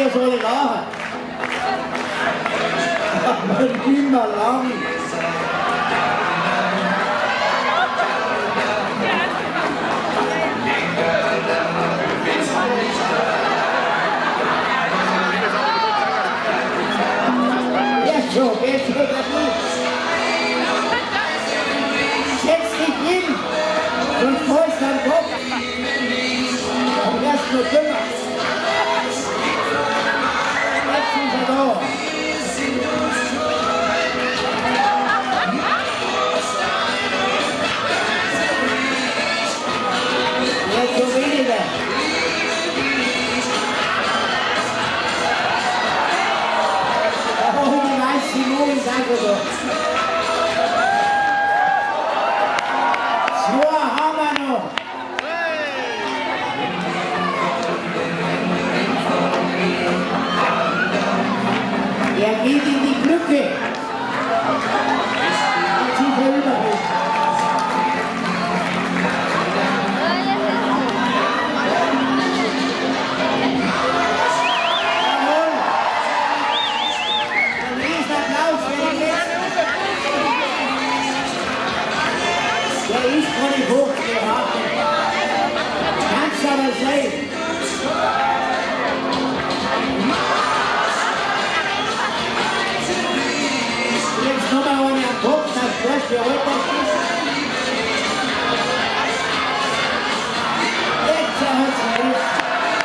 wie sie alle lachen. Aber nimmer lang. Wer schon, der gut. Setz dich hin und freust am Kopf. Dann wärst du dümmer. Jetzt ist er da. Jetzt so weniger. Da oben die weiße Simone, sag ich doch. Zwei haben wir noch. Er geht in die Brücke. Hat sich vorübergeht. Jawohl. Ein Riesenapplaus für den letzten. Der ist keine 50 Jahre. Kann's aber sein. Jetzt noch mal eine am Kopf, das weißt du, wie alt das